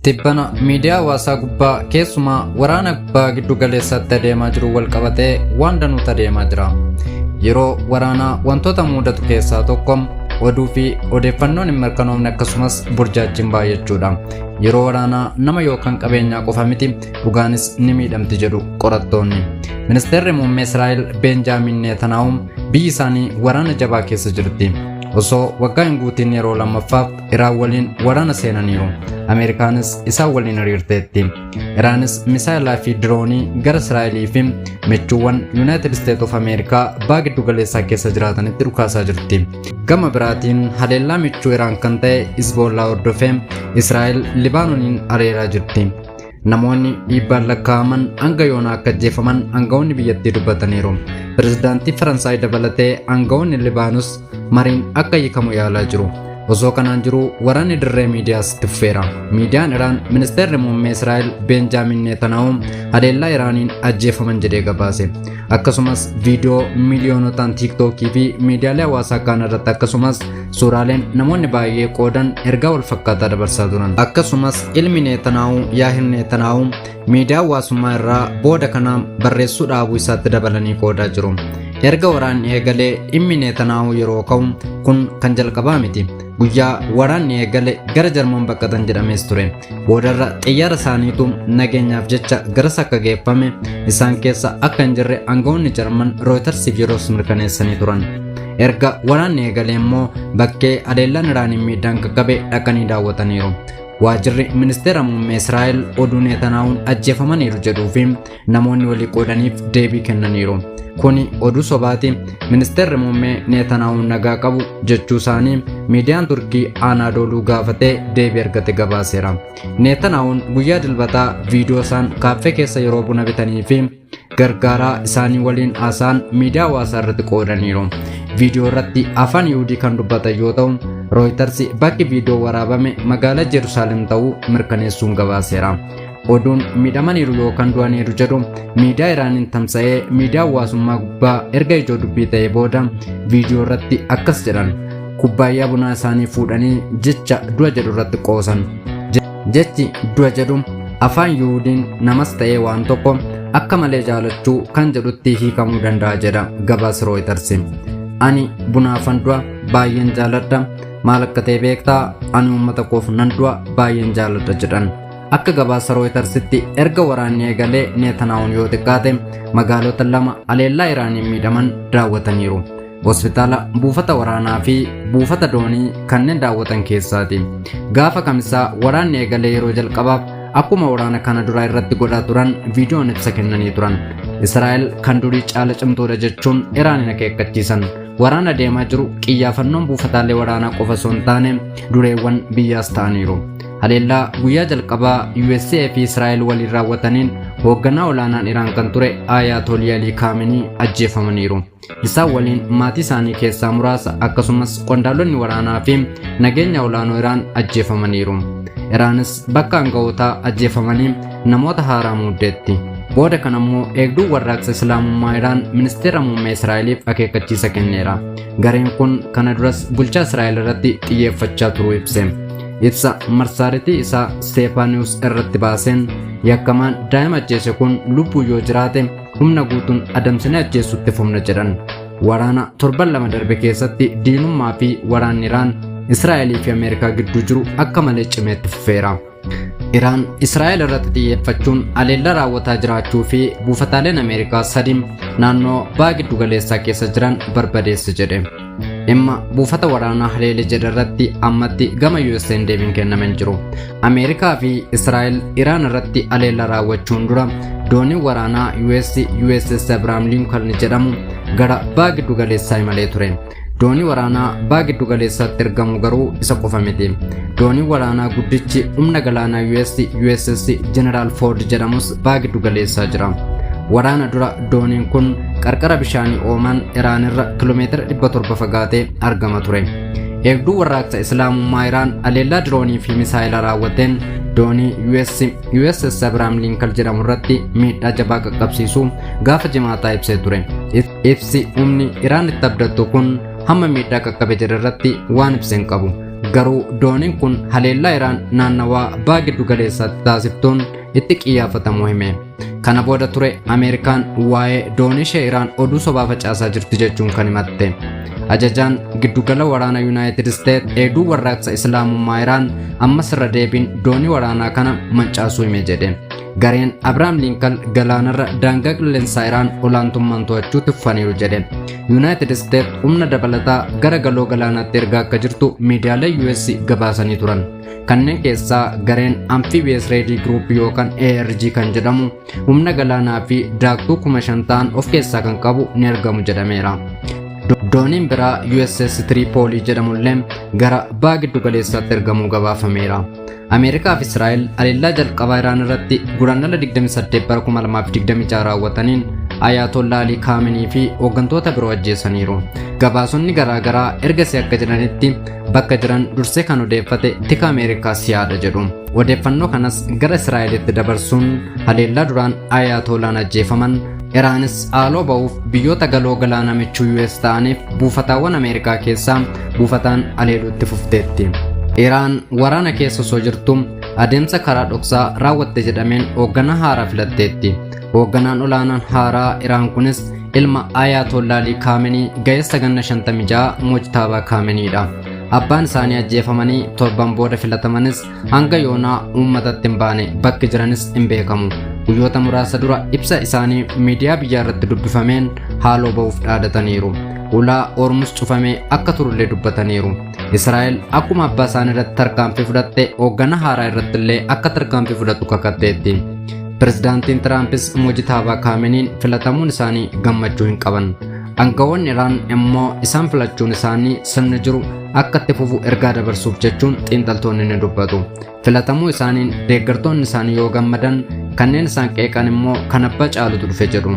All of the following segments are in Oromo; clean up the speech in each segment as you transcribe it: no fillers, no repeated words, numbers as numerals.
Tibbana miidiyaa hawaasaa gubbaa, keessumaa waraana gubbaa giddu galeessatti adeemaa jiru wal qabatee waan danuutu adeemaa jira. Yeroo waraanaa wantoota mudatu keessaa tokko oduu fi odeeffannoon hin mirkanoofne, akkasumas burjaajjiin baay'achuudha. Yeroo waraanaa nama yookaan qabeenyaa qofa miti, dhugaanis ni miidhamti jedhu qorattoonni. Ministeerri muummee Israa'el Beenjaamin Netanyahu biyyi isaanii waraana jabaa keessa jirti. Osoo waggaa hin guutiin yeroo lammaffaaf Iraan waliin waraana seenaniiru. Ameerikaanis isaan waliin hiriirteetti. Iraanis misaayilaa fi diroonii gara Israa'elii fi michuuwwan Yuunaayitid Isteet of Ameerikaa baha giddu galeessaa keessa jiraatanitti dhukaasaa jirti. Gama biraatiin haleellaa michuu Iraan kan ta'e Hizboollaa hordofee Israa'el Libaanooniin areeraa jirti. Namoonni dhiibbaan lakkaa'aman hanga yoonaa akka ajjeefaman aangawoonni biyyattii dubbataniiru. Pirezidaantii Faransaay dabalatee aangawoonni Libaanus mariin akka hiikamu yaalaa jiru. Osoo kanaan jiru waraanni dirree miidiyaas itti fufeera. Miidiyaan Iraan ministeerri muummee Israa'el Beenjaamin Netanyahu haleellaa Iraaniin ajjeefaman jedhee gabaase. Akkasumas viidiyoo miiliyoonotaan Tiiktookii fi miidiyaalee hawaasaa kaan irratti, akkasumas suuraaleen namoonni baay'ee qoodan ergaa wal fakkaataa dabarsaa turan. Akkasumas ilmi Netanyahu Yaahir Netanyahu miidiyaa hawaasummaa irraa booda kana barreessuu dhaabuu isaatti dabalanii qoodaa jiru. Erga waraanni eegalee dhimmi Netanyahu yeroo ka'u kun kan jalqabaa miti. Guyyaa waraanni eegale gara Jarman baqatan jedhamees ture. Boodarra xiyyaara isaaniitu nageenyaaf jecha garas akka geeffame, isaan keessa akka hin jirre aangawoonni Jarman Rooyitersiif yeroos mirkaneessanii turan. Erga waraanni eegalee immoo bakkee haleellaan Iraaniin miidhaan qaqqabe dhaqanii daawwataniiru. Waajirri ministeera muummee Israa'el oduu Netanyahuun ajjeefamaniiru jedhuu fi namoonni walii qoodaniif deebii kennaniiru. Kuni oduu sobaati. Ministeerri muummee Netanyahuun nagaa qabu jechuu isaanii miidiyaan Turkii Anaadooluu gaafatee deebii argate gabaaseera. Netanyahuun guyyaa Dilbataa viidiyoo isaan kaaffee keessa yeroo buna bitanii fi gargaaraa isaanii waliin haasa'an miidiyaa hawaasaa irratti qoodaniiru. Viidiyoo irratti afaan Yihuudii kan dubbatan yoo ta'u, Rooyiters bakki viidiyoo waraabame magaalaa Jerusalem ta'uu mirkaneessuun gabaaseera. Oduun miidhamaniiru yookaan du'aniiru jedhu miidiyaa Iraaniin tamsa'ee miidiyaa hawaasummaa gubbaa erga ijoo dubbii ta'ee booda viidiyoo irratti akkas jedhan. Kubbaayyaa bunaa isaanii fuudhanii jecha du'a jedhu irratti qoosan. Jechi du'a jedhu afaan Yihuudiin namas ta'ee waan tokko akka malee jaalachuu kan jedhutti hiikamuu danda'a jedha gabaasa Rooyiters. Ani bunaafan du'a, baay'een jaaladha. Maal akka ta'e beektaa? Ani uummata koof nan du'a, baay'een jaaladha jedhan. Akka gabaasa Rooyitersitti erga waraanni eegalee Netanyahuun yoo xiqqaate magaalota lama haleellaa Iraaniin miidhaman daawwataniiru. Hospitaala, buufata waraanaa fi buufata doonii kanneen daawwatan keessaati. Gaafa Kamisaa waraanni eegalee yeroo jalqabaaf akkuma waraana kana duraa irratti godhaa turan viidiyoon ibsa kennanii turan. Israa'el kan durii caala cimtuudha jechuun Iraaniin akeekkachiisan. Waraana deemaa jiru qiyyaafannoon buufataalee waraanaa qofa osoo hin taane dureewwan biyyaas ta'aniiru. Haleellaa guyyaa jalqabaa USA fi Israa'el waliin raawwataniin hoogganaa olaanaan Iraan kan ture Ayatollah Ali Khamenei ajjeefamaniiru. Isaan waliin maatii isaanii keessaa muraasa, akkasumas qondaalonni waraanaa fi nageenya olaanoo Iraan ajjeefamaniiru. Iraanis bakka aanga'ootaa ajjeefamanii namoota haaraa muuddeetti. Booda kana immoo eegduu warraaqsa Islaamummaa Iraan ministeera muummee Israa'eliif akeekkachiisa kenneera. Gareen kun kana duras bulchaa Israa'el irratti xiyyeeffachaa turuu ibse. Ibsa marsaaritii isaa Seepaa News irratti baaseen, yakkamaan daa'ima ajjeese kun lubbuu yoo jiraate humna guutuun adamsinee ajjeesutti fufna jedhan. Waraana torban 2 darbe keessatti diinummaa fi waraanni Iraan, Israa'elii fi Ameerikaa gidduu jiru akka malee cimeetti fufeera. Iraan Israa'el irratti xiyyeeffachuun haleellaa raawwataa jiraachuu fi buufataaleen Ameerikaa sadi naannoo baha giddu galeessaa keessa jiran barbadeesse jedhe. Dhimma buufata waraanaa haleele jedhe irratti ammatti gama USA'n deebiin kenname hin jiru. Ameerikaa fi Israa'el Iraan irratti haleellaa raawwachuun dura dooniin waraanaa US USS Abraham Lincoln jedhamu gara baha giddu galeessaa imalee ture. Doonii waraanaa baha giddu galeessaatti ergamu garuu isa qofa miti. Dooniin waraanaa guddichi humna galaanaa US USS General Ford jedhamus baha giddu galeessaa jira. Waraana dura dooniin kun qarqara bishaanii Oomaan Iraan irra kiiloomeetira 700 fagaatee argama ture. Eegduu warraaqsa Islaamummaa Iraan haleellaa diroonii fi misaayila raawwateen doonii US USS Abraham Lincoln jedhamu irratti miidhaa jabaa qaqqabsiisuu gaafa Jimaataa ibsee ture. Ibsi humni Iraan itti abdattu kun hamma miidhaa qaqqabe jedhe irratti waan ibse hin qabu. Garuu dooniin kun haleellaa Iraan naannawaa baha giddu galeessaatti taasiftuun itti qiyyaafatamuu hime. Kana booda ture Ameerikaan waa'ee doonii ishee Iraan oduu sobaa facaasaa jirti jechuun kan himatte. Ajajaan giddugala waraana Yuunaayitid Isteet eegduu warraaqsa Islaamummaa Iraan ammas irra deebiin doonii waraanaa kana mancaasuu hime jedhe. Gareen Abrahaam Liinkal galaanarra daangaa qilleensaa Iraan olaantummaan to'achuu tuffaniiru jedhe. Yuunaayitid Isteet humna dabalataa gara galoo galaanaatti ergaa akka jirtu miidiyaalee US gabaasanii turan. Kanneen keessaa gareen Amphibious Ready Group yookaan ARG kan jedhamu humna galaanaa fi daaktuu 5,000 ta'an of keessaa kan qabu ni argamu jedhameera. Dooniin biraa USS Tripoli jedhamullee gara baha giddu galeessaatti ergamuu gabaafameera. Ameerikaa fi Israa'el haleellaa jalqabaa Iraan irratti Guraandhala 28 bara 2026 raawwataniin Ayatollah Ali Khamenei fi hooggantoota biroo ajjeesaniiru. Gabaasonni garaagaraa ergasii akka jedhanitti bakka jiran dursee kan odeeffate tika Ameerikaa siyaadha jedhu. Odeeffannoo kanas gara Israa'elitti dabarsuun haleellaa duraan Ayatollaan ajjeefaman Iraanis haaloo ba'uuf biyyoota galoo galaana michuu US ta'aniif buufataawwan Ameerikaa keessaa buufataan haleeluutti fufteetti. Iraan waraana keessa osoo jirtu adeemsa karaa dhoksaa raawwatte jedhameen hoogganaa haaraa filatteetti. Hoogganaan olaanaan haaraa Iraan kunis ilma Ayatollah Ali Khamenei ga'eessa ganna 56 Mojtaabaa Khameneiidha. Abbaan isaanii ajjeefamanii torban booda filatamanis hanga yoonaa uummatatti hin baane, bakki jiranis hin beekamu. Guyyoota muraasa dura ibsa isaanii miidiyaa biyyaa irratti dubbifameen haaloo ba'uuf dhaadataniiru. Ulaa Hormuz cufamee akka turullee dubbataniiru. Israa'el akkuma abbaa isaanii irratti tarkaanfii fudhatte hoogganaa haaraa irratti illee akka tarkaanfii fudhatu kakatteetti. Pirezidaantiin Tiraampis Mojtaabaa Kaameniin filatamuun isaanii gammachuu hin qaban. Aangawoonni Iraan immoo isaan filachuun isaanii sirni jiru akka itti fufu ergaa dabarsuuf jechuun xiinxaltoonni ni dubbatu. Filatamuu isaaniin deeggartoonni isaanii yoo gammadan, kanneen isaan qeeqan immoo kan abbaa caalutu dhufe jedhu.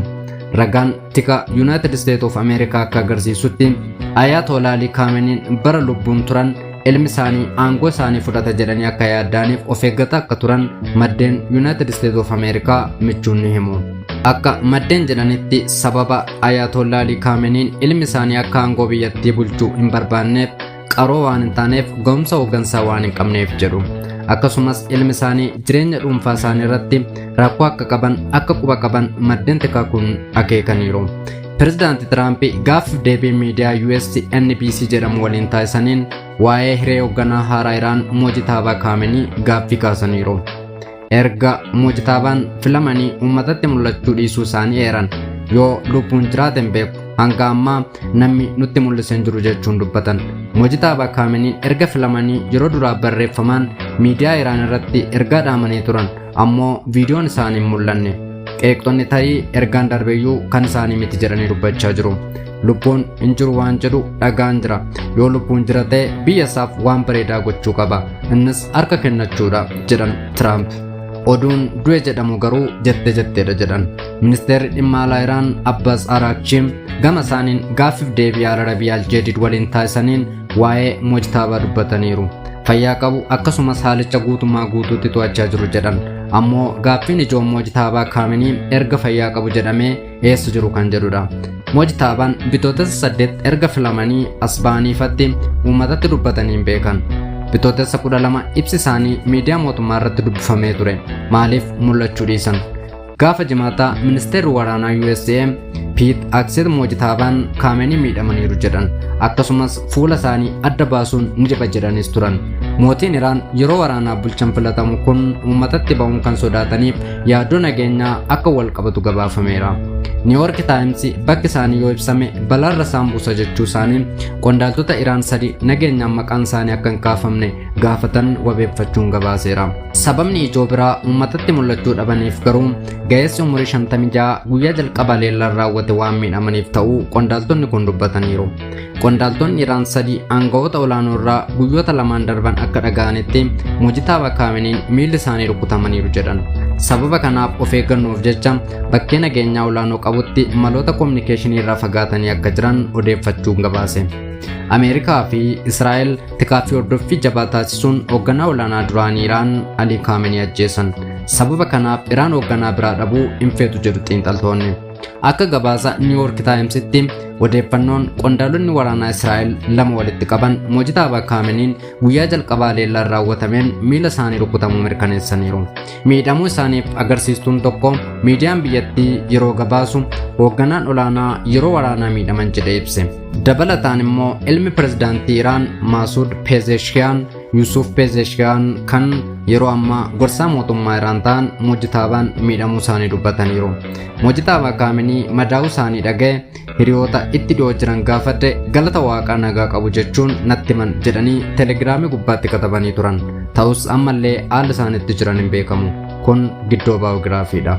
Ragaan tika United States of America akka agarsiisutti Ayatollah Ali Khameneiin bara lubbuun turan ilmi isaanii aangoo isaanii fudhata jedhanii akka yaaddaaniif of eeggata akka turan maddeen United States of America michuun ni himu. Akka maddeen jedhanitti sababa Ayatollah Ali Khameneiin ilmi isaanii akka aangoo biyyattii bulchuu hin barbaanneef qaroo waan hin taaneef, ga'umsa hooggansaa waan hin qabneef jedhu. Akkasumas ilmi isaanii jireenya dhuunfaa isaanii irratti rakkoo akka qaban akka quba qaban maddeen tikaa kun akeekaniiru. Pirezidaanti Tiraamp gaaffiif deebii miidiyaa US NBC jedhamu waliin taasisaniin waa'ee hiree hoogganaa haaraa Iraan Mojtaabaa Kaamenii gaaffii kaasaniiru. Erga Mojtaabaan filamanii uummatatti mul'achuu dhiisuu isaanii eeran. Yoo lubbuun jiraate hin beeku, hanga ammaa namni nutti mul'ise hin jiru jechuun dubbatan. Mojtaabaa Kaameniin erga filamanii yeroo duraa barreeffamaan miidiyaa Iraan irratti ergaa dhaamanii turan, ammoo viidiyoon isaanii hin mul'anne. Qeeqxonni tarii ergaan darbeeyyuu kan isaanii miti jedhanii dubbachaa jiru. Lubbuun hin jiru waan jedhu dhagaan jira. Yoo lubbuun jira ta'e biyya isaaf waan bareedaa gochuu qaba. Innis harka kennachuudha jedhan Tiraamp. Oduun du'e jedhamu garuu jette jetteedha jedhan. Ministeerri dhimma alaa Iraan Abbas Araakchi gama isaaniin gaaffiif deebii Al Arabiyaa Aljeedid waliin taasisaniin waa'ee Mojtaabaa dubbataniiru. Fayyaa qabu, akkasumas haalicha guutummaa guutuutti to'achaa jiru jedhan. Ammoo gaaffiin ijoon Mojtaabaa Kaamenii erga fayyaa qabu jedhamee eessa jiru kan jedhudha. Mojtaabaan Bitootessa 8 erga filamanii as ba'aniifatti uummatatti dubbatanii hin beekan. Bitootessa 12 ibsi isaanii miidiyaa mootummaa irratti dubbifamee ture. Maaliif mul'achuu dhiisan? Gaafa jimaataa ministeerri waraanaa USA Piit Hegseth Mojtaabaan Kaamenii miidhamaniiru jedhan. Akkasumas fuula isaanii adda baasuun ni dhiba jedhanis turan. Mootiin Iraan yeroo waraanaa bulchan filatamu kun uummatatti ba'uun kan sodaataniif yaaddoo nageenyaa akka wal qabatu gabaafameera. New York Times bakki isaanii yoo ibsame balaarra isaan buusa jechuu isaanii qondaaltota Iraan sadi nageenyaan maqaan isaanii akka hin kaafamne gaafatan wabeeffachuun gabaaseera. Sababni ijoo biraa uummatatti mul'achuu dhabaniif garuu ga'eessi umurii 56 guyyaa jalqabaa leellaan raawwate waan miidhamaniif ta'uu qondaaltonni kun dubbataniiru. Qondaaltonni Iraan sadi aangawoota olaanoo irraa guyyoota lamaan darban akka dhaga'anitti Mojtaabaa Kaameniin miilli isaanii rukutamaniiru jedhan. Sababa kanaaf of eeggannoof jecha bakkee nageenyaa olaanoo qabutti maloota kominikeeshinii irraa fagaatanii akka jiran odeeffachuun gabaase. Ameerikaa fi Israa'el tikaa fi hordoffii jabaa taasisuun hoogganaa olaanaa duraanii Iraan Ali Kaamenii ajjeesan. Sababa kanaaf Iraan hoogganaa biraa dhabuu hin feetu jedhu xiinxaltoonni. Akka gabaasa New York Timesitti odeeffannoon qondaalonni waraanaa Israa'el lama walitti qaban Mojtaabaa Kaameniin guyyaa jalqabaa haleellaan raawwatameen miila isaanii rukutamuu mirkaneessaniiru. Miidhamuu isaaniif agarsiistuun tokko miidiyaan biyyattii yeroo gabaasu hoogganaan olaanaa yeroo waraanaa miidhaman jedhee ibse. Dabalataan immoo ilmi pirezidaantii Iraan Maasuud Pezeshkiyaan Yuusuf Pezeshkiyaan kan yeroo ammaa gorsaa mootummaa Iraan ta'an Mojtaabaan miidhamuu isaanii dubbataniiru. Mojtaabaa Kaaminii madaa'uu isaanii dhaga'e hiriyoota itti dhiyoo jiran gaafadhe, galata waaqaa nagaa qabu jechuun natti himan jedhanii telegiraamii gubbaatti katabanii turan. Ta'us ammallee haalli isaan itti jiran hin beekamu. Kun giddoo baayogiraafiidha.